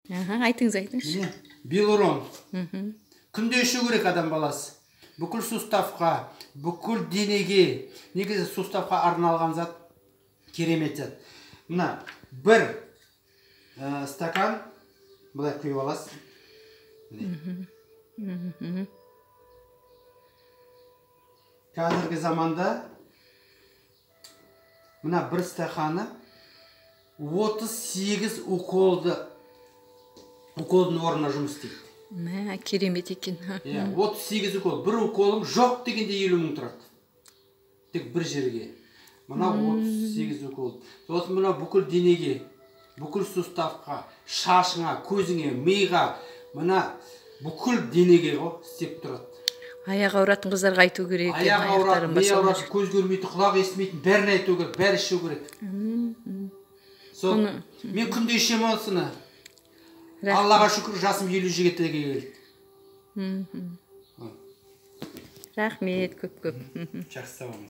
Айтыңыз, айтыңызшы. Міне, Белурон. Күнде ішу керек адам баласы. Бүкіл суставқа, бүкіл денеге, негізі суставқа арналған зат, керемет зат. Мына бір стакан былай құйып аласыз. Міне. Қазіргі заманда мына бір стаканы 38 уколдың орнына жұмыс істейді. Мә, керемет екен. Иә, 38 укол. Бір уколым жоқ дегенде 50 мың тұрады. Тек бір жерге. Мына 38 укол. Сосын мына бүкіл денеге, бүкіл суставқа, шашыңа, көзіңе, миға, мына бүкіл денеге ғой істеп тұрады. Аяқ ауыратын қыздарға айту керек екен. Аяқ ауырады, Аяқтарын ми баса алмай. ауырады, көз көрмейтін, құлақ естімейтін, бәрін айту керек, бәрі ішу керек. Сол, мен күнде ішемін осыны. Аллаға шүкір, жасым 57-ге келді. Рахмет көп көп. Жақсы, сау болыңыз.